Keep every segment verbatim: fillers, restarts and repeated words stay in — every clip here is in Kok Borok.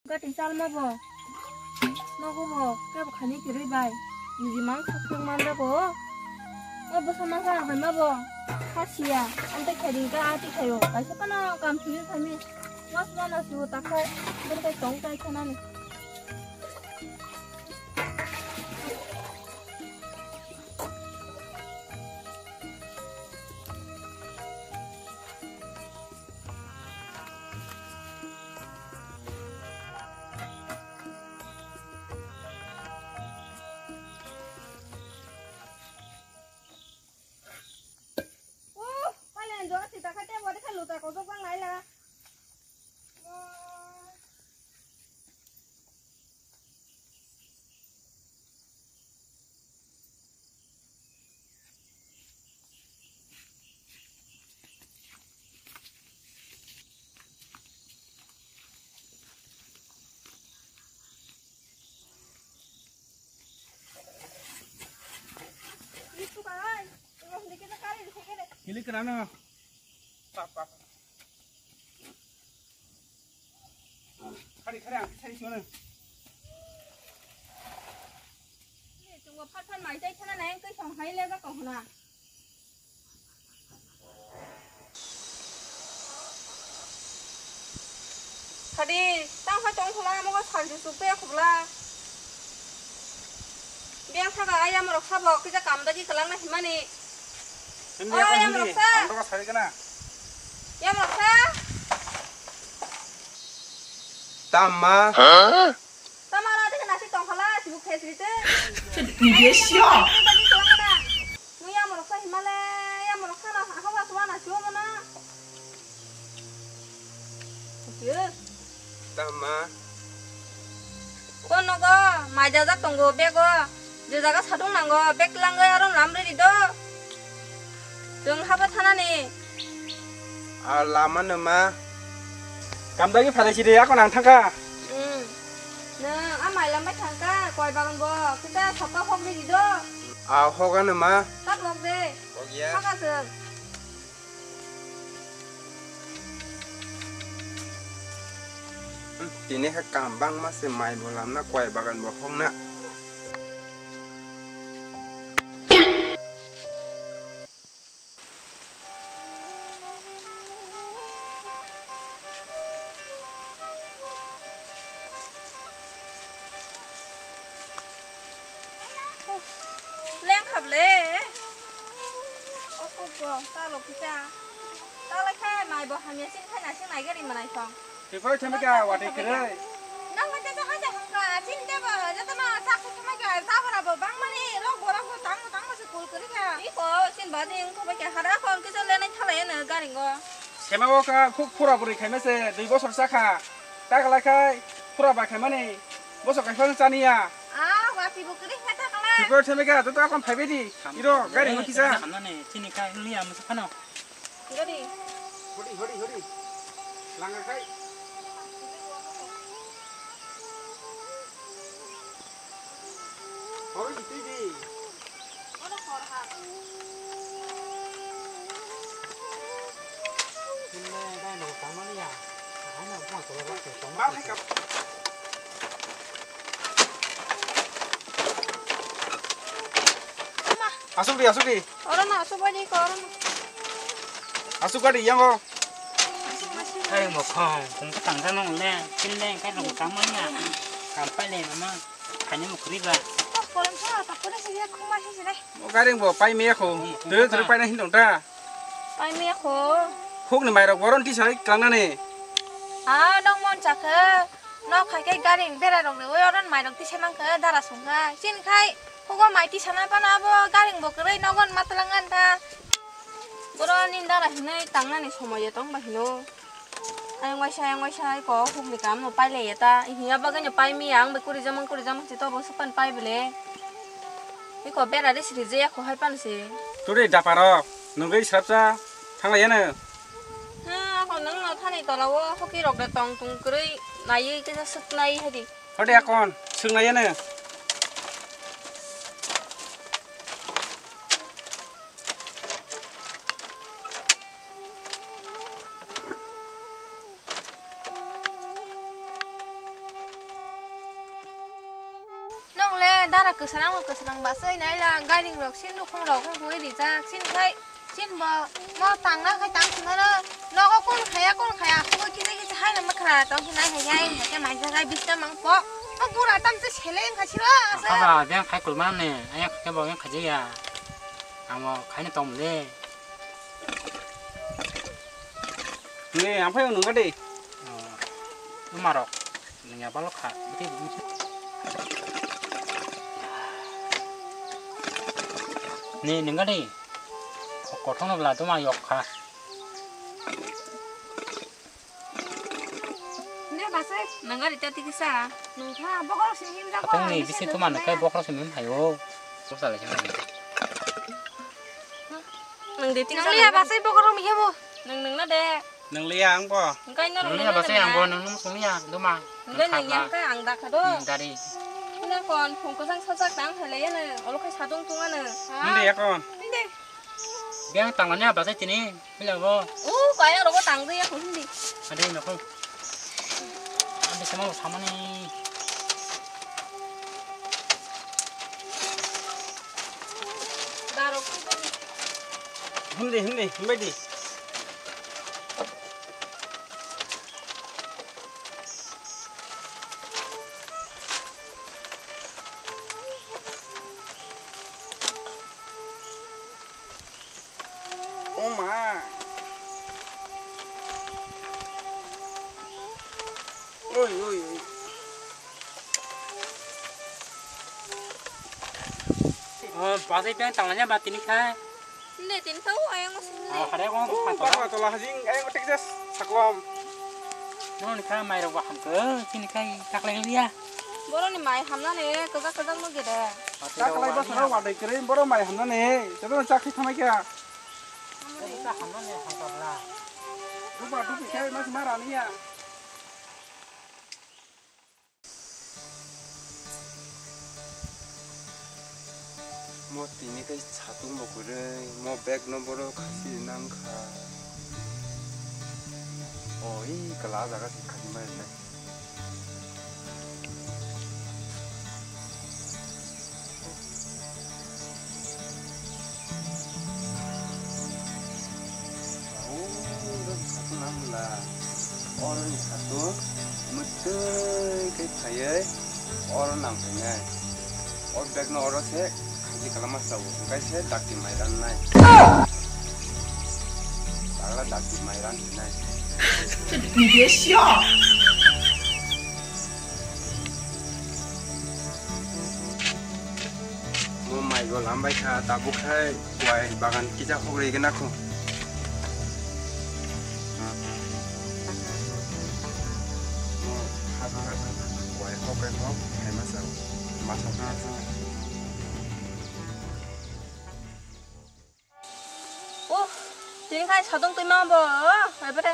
Kati chalma bo. Nogo bo kebo khani kwrwi bai. Niji mang khakchang man da bo. O bwsa ma kha bai ma bo. Kha siya. Ante khairing ka ati khayo. Kaisa kana kam thwi thami. Mas mana su takhai. Berkai tong kai khanani. Oh, palen jo sita khate bodi khalu ta ko jok bang laila. Kili kerana. Pap, pap. Khari, khari, ang khari sini. Ni chungo phat phat mai chai khana nai, ang kai song hai le ba kong na. Khadi, tang kha tong khula, amo kha salju suk pe khubla. Biang thaga ayam rok sabo kisa kam dagi kalang na himani. Hindi. Oh, ako ayam hindi. Rok sa. Ang rok sari kana. Ayam rok sa. Tama. Tama ra de kana si tong khala si bu khes rite. Ni besyo. Dagi kalang na. Nui ayam rok sa himale, ayam rok sa na, ako ba suwa na siwa mana. Tama. O nogo, mai jajak tongo bego. Je jaga sadung nango, beg langoi aro lamri rido. Jeng haba thanani. A lama no ma. Kamdagi phalai sidi, ako nang thangka. Hmm. Nang a mai lambai thangka, koi bagan bo. Kita sokka hok ni rido. A hok ano ma. Tat hok de. Hok ya. Hok aseng. Hmm, tini khe kam bangma se mai bo lamna, koi bagan bo hokna. Leng khap le. O kok bo, ta lo kisa. Ta lai kha mai bo hamya sing khai na sing nai gari manai thong. Twi phai thangwi kha, watwi kwrwi. Nang bai tesa haja hangka, chini tebo, jotono sak suk thangwi kha, sabra bo bangmani, rok borok bo tangmo tangmo se kul kwrwi kha. Iko, chin badi wngkha bai kha, hada kon kisa lenai thalai ano garingo. Sema o kha, khuk phura bwrwi khaima se, dui bosor cha kha. Ta kalai khai, phura bai khaimani, bosor kaisa no chaniya. Ah, watwi bo kwrwi kha ta kalai. Twi phai thangwi kha, joto akon phaibai di. Iro, garingo kisa. Hamnani, chini khai liya musa phano. Gari. Hori, hori, hori. Langa khai. Hori, tui di. Ono hor ha. Hinne dai no tangmani ya. Ai no bang ko ba ko tong. Ba hai ka. Asuk di, asuk di. Oro no asuk bai di ko, oro no. Asuk gadi yang o. Ai mo khong, kung ka tang jano le, kin le, kai no tang mo nya. Kam pai le mama, kani mo kri ba. Tak kolam sa, tak kolam sa ya khuma si sile. Mo garing bo pai me kho. Dulu dulu pai na hin dong ta. Pai me kho. Khuk ni mai rok boron ti sai klang na ni. Ah, dong mon chakhe. Nok hai khe garing bera rok ni oi oron mai rok ti sai mang khe dara sung kha. Chin khai. Hugo mai tisana pana abo garing bo kwrwi nogon matwlangan ta. Boro ni dara hinwi tangnani somoye tong ba hino. Ayang waisa, ayang waisa, ai ko hukni kam no pailaiya ta. Hiya bagwi no pai miya, ang bai kuri jamang, kuri jamang si tobo supan pai bele. Iko bera de siri je ko hai pan si. Turi daparo, nungwi srapsa, thanglaiya no. Ha, ako nang no thani tola o, hoki rok de tong tung kwrwi, naiwi kisa suknai hadi. Hode akon, swngnai ano. Dara kwsarang kwsarang basai naila, gairing rok sin nukhung rok wngwi rijak, sin khai, sin bo, mo tangna khai tang singano, nogo kun khaya, kun khaya, aswk kisa kisa hai nang khara tong sinai hai hai, hai khe mai jagai bisna mang po, o bura tam se sele wngkha siro, asa. Aba, beng khai kulmane, ayang khai bo beng khajaya, amo khai no tong le. Ni, ang phai nung gade. Oh, marok. Nungya balok kha. Ni, nung gade. Kothong no bla duma yok kha. Ne basai, nung gade ta tikisa. Nung kha, bokol sing him jago. Kothong ni bisi tuma nung kai bokol sing him hayo. Bokol sing him. Nung de tin. Nung liya basai bokol rom hebo. Nung nung na de. Nung liya ang bo. Nung kai norok nung liya basai ang bo, nung nung sung liya duma. Nung kai nung yang kai ang dak kado. Dari. Ina kon phung kwsang sajak tang hele ya na. Olo kai sadung tung ano. Nung de ya kon. Nung de. Biang tang manya basai tini. Pila bo. U kaya rogo tang de ya kon hindi. Ade na kon. Ande sama samani. Hindi, hindi, hindi. Oh ma. Oi, oi, oi. Oh, basai biang tangna ba tini khai. Hindi, tini khai o ayang mas hindi. Oh, hari ko. Oh, papa tola hajing ayang tek jas saklom. Noni kha mai rok ba hamkhe, tini khai taklai liya. Boroni mai hamnani kwchak kwchak no gede. Taklai ba sara wadai kere boro mai hamnani. Joto chak khai thamai kha. Hamnani hamkha bla. Dupa dupi khai mas marani ya. Mo tini khe satung bo kwrwi, mo bag no borok khasi nang kha. O, i kala jaga se khasi mai rwnai. Oro ni satung nang bwla, oro ni satung mwtwi khe phaiwi oro nang phainai. O bag no oro se khaji kwlama sao, hwnkhe se dakti mai rannai. Bagla dakti mai ran hinai. Mo mai go lambai kha, tabuk hai kuai bagan kisa hogri gana kho. Mo ha ha ha kuai hogri hog hai ma sao. Ma sao ma sao. Oh, tini khai sadung twi ma bo, hai bre.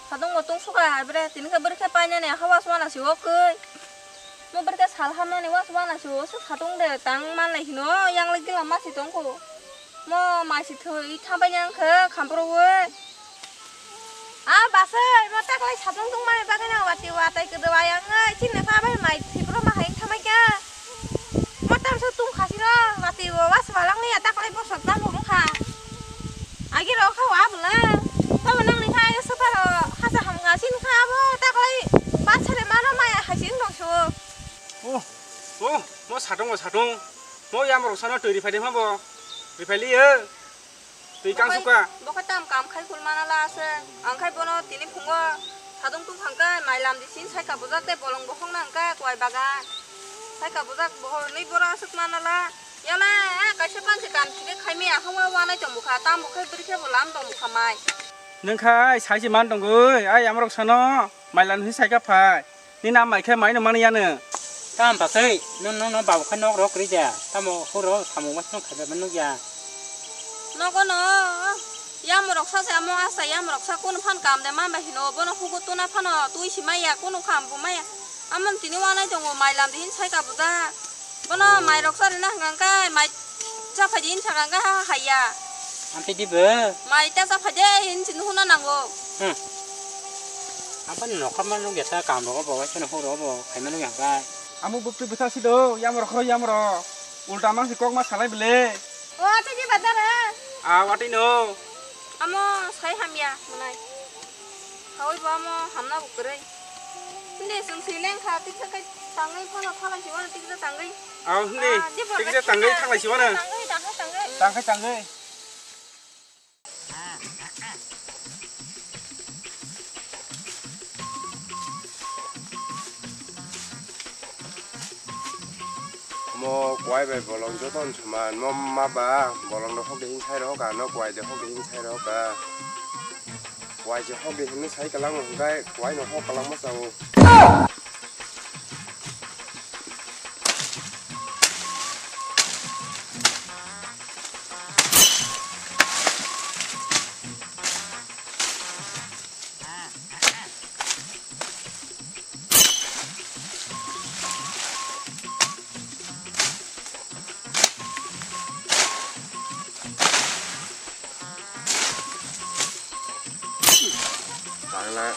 Sadung bo tung suka, hai bre. Tini khai bwrwi khe painani hawa suana si o kwi. Mo bwrwi khe sal hamnani wa suana si o, suk sadung de tang manlai hino, yang le gila ma si tong kho. Mo mai si thwi thabai yang khe khampro we. A basai, mo taklai satung tungmani bagwi no wati watai kwdwi ayang oi, chini pha bai mai thwipro ma hai thamai kha. Mo tamsa tung khasiro, wati o was walang ni taklai bosok tamo wngkha. Agi ro kha wa bwla. Tamo nang ni kha ayo soparo khasa hamga sin kha abo taklai bachare mano maya hai sin dong so. Oh, oh, mo satung, mo satung. Mo yamrok sano twi riphai de ma bo. Riphai liyo. Twi kang suka. Bo khe tam kam khai khul mana la ase. Ang khai bono tini phungo sadung tung thang khe mai lam di sin sai ka bujak tei bolong bokhok nang khe kwai bagan. Sai ka bujak bohor ni bora aswk mana la. Yala, eh, kaisa panse kam thike khai maya hwnwi wanai tong bukha. Tam bo khai bwrwi khe bo lam tong bukha mai. Nung khai sai se man tong goi. Ai amrok sano mai lam hin sai ka phai. Nini amai khe mai no mani yano. Tam pasai, no, no, no, babu khe nok rok rija. Tamo horo samung mas no khaiba nukya. Nogo no, yamrok sa se amo asa yamrok sa kono phan kam de man bai hino, bono hugo tuna phano tui si maya, kono kham bo maya. Amon tini wanai tongo, mai lam de hin sai ka buda. Bono mai rok sa rina hwnkha khe mai cha phai de hin sakha khe ha haiya. Ampe di bo? Mai ta cha phai de hin sin huna nango. Hmm. Apa ni nokha man nukya ta kam rok bo, wai kheno horo bo, khai man nukya khe. Amo bukti bwsa si do, yamro khoro yamro. Ulta mang si kok ma salai bele. O, tei di badara. A, watwi no. Amo sai hamya, mwnai. Hawai bo amo hamna bo kwrwi. Hindi, chwng si leng kha, tiksa kai tangwi phano thalai si wano, tiksa tangwi. A, hindi, Ah, di bo tiksa kai tangwi tiksa thanglai si wano. Tangwi, tangwi, tangwi. Tangwi, tangwi. Omo kuai bai bolong joto ni soman, mo ma ba bolong no hok de hing sai rohok ka, ano kuai de hok de hing sai rohok ka. Kuai se hok de hing sai kalang o, hingkai kuai no hok kalang ma sao. Tangla,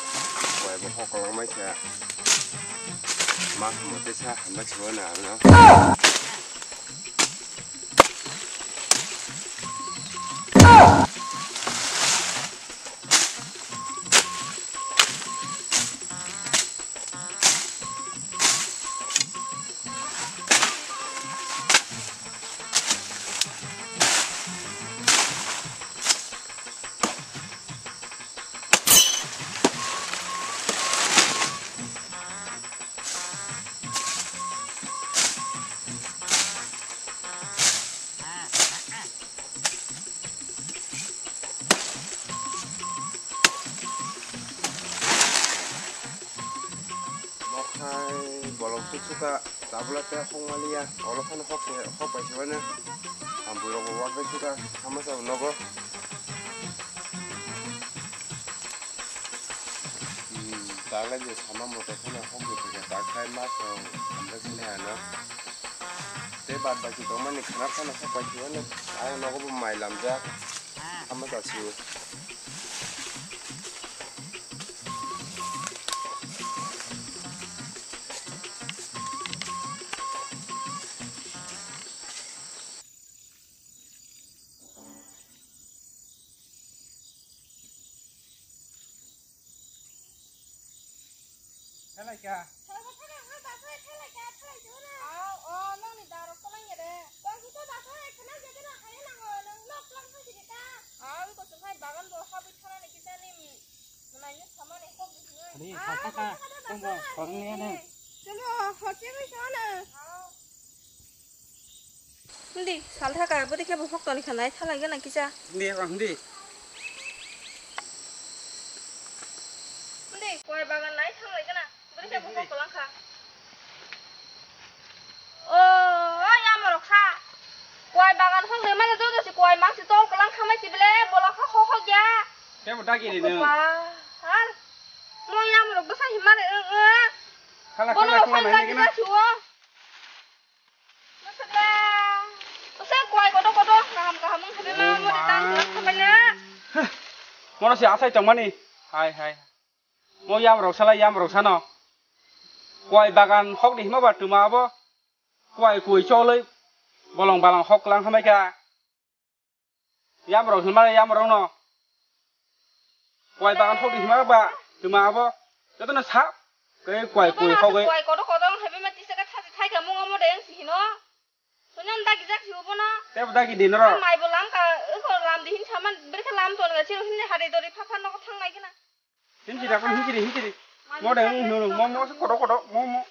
kuai bo hok kolong mai kha. Ma mote sa hamna khibo na ano. Mokhai bolong tu suka tabla te hong maliya, olo phano hok se, hok bai se mano. Ang bui rok bo wak bai suka, sama sa nogo. Hmm, tabla je sama moto phano hok bai suka, tak khai ma thong, hamda sini ano. Te bad baki tongmani khana phano hok bai se mano, ayang nogo bo mai lamjak, sama sa siyo. Thalaika. Thalaika, thalaika, thalaika, thalaika, thalaika, thalaika. Ao, o, nokni darok kwlangya de. Tongkhe to dakha hai khna jagana hai nango, nwng nok kwlang phai sidi ta. Ao, iko chwng hai bagan bo habwi thanani kisa nini. Mwnai nwk samani kok di sini. Ani, ah, sakha, tongbo, korongya ne. Chwlo, hoche bai sona. Ao. Hindi, sal thaka, bwrwi khe bo hok toni kha nai thalai gana kisa. Hindi, hindi. Hindi, koi bagan nai thalai gana, bwrwi khe bo hok lang kha. O, o, yamorok kha. Koi bagan hok de mane joto si koi mang si tol kalang kha mai si bele, bola kha hok hok ya. Kebo dagi ni nung. Ba, ha. Mo yamorok bwsa himare, eng, eng. Khala, bono khala, khala, hok nai dagi gana. Na si o. Ose kuai kodo kodo, kaham kaham wng khabe ma, oh, mode ma. Tang tang khabai na. Heh, mono se asai tongmani. Hai, hai. Mo yamrok sala, yamrok sano. Kuai bagan hok ni hima ba tuma abo. Kuai kui choloi. Bolong balang hok lang hamai kha. Yamrok hwnmare yamrokno. Kuai bagan hok di hwnmare ba, tuma abo. Jotono sa, kei kuai kui hok e. Kuai kodo kodo wng hai bema tisa khe thasi thai kha mung omo de wng si hino. Sonya dagi jak si obono. Tebo dagi di norok. Mai bo lam ka, eko lam di hin saman, berkhe lam ton ga chiro hin hari dori pha pha nogo thang nai gina. Hin si dakon hin si di, hin si di. Mo de wng hino, mo mo se kodo kodo, mo mo.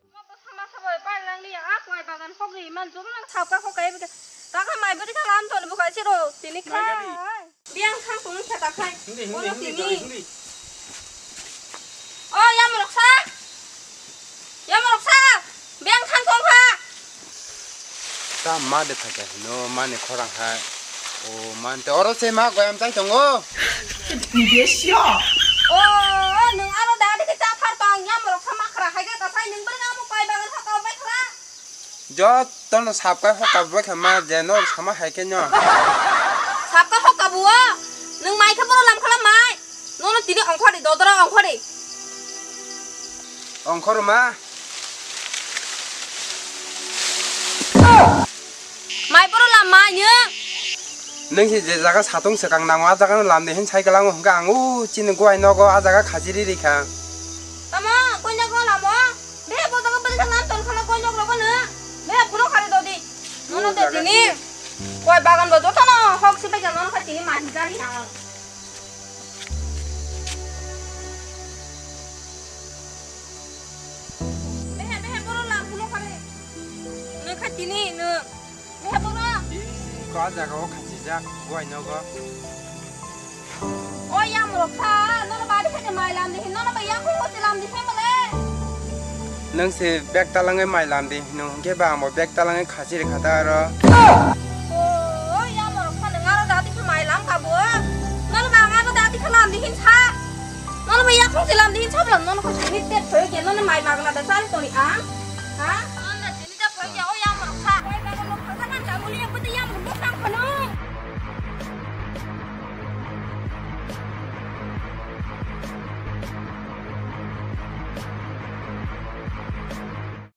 Omo bwsa masa bai pailangni a kuai bagan hok ri man joto nang thapka hok kai bwkha. Taka mai bwrwi kha lam ton bwkha siro tini khai. Biyang thang tong khe ta khai. Hindi, hindi, bono hindi, tini. Hindi. O yamrok sa. Yamrok sa. Biyang thang tong kha. Ta ma de phaikha hino mani khorang hai. O, mante oro se ma goyam chai tongo. O, nwng aro da dikhe cha thar tong, yamrok kha makhra hai khe kasai nwng bwrwng amo koi bagan kha kau bai khla. Jotono sapkai hoka bai kha ma je no sama hai khe no. Sapkai hoka buo, nwng mai khe boro lam khala mai. Nono tini ongkhor di, dodora ongkhor di. Ongkhor ma. Mai boro lam mai nwng. Nwng si je jaga satung swkang nango, a jaga no lam de hin cycle ang hwnkha ang u chini guai nogo a jaga khajiri rikha. Tamo, koi nogo lamo? Be bo jaga bwrwi thang lam ton khana koi nok rogo nwng. Be phuro khari dodi. Nono de tini. Koi bagan bo jotono hok si bai nono kha tini mai gari ha. Behe, behe, boro lam kuno kare. Nung kha tini, nung. Behe, boro. Ko jaga o khachijak, guai nogo. O yamrok kha, nono bari khaje mai lam dihi, nono bai yakung bosi lam dihi mole. Nung se bag talangwi mai lam di, nung hwnkhe ba amo bag talangwi khachiri kha ta aro. O, o, yamrok kha nung aro dati kha mai lam kha bo. Nono ba ang aro dati kha lam dihin sa. Nono ba yakung se lam dihin sa bwlam, nono kha sini tet thoye ke, nono mai magna da chari toni ang. Ha?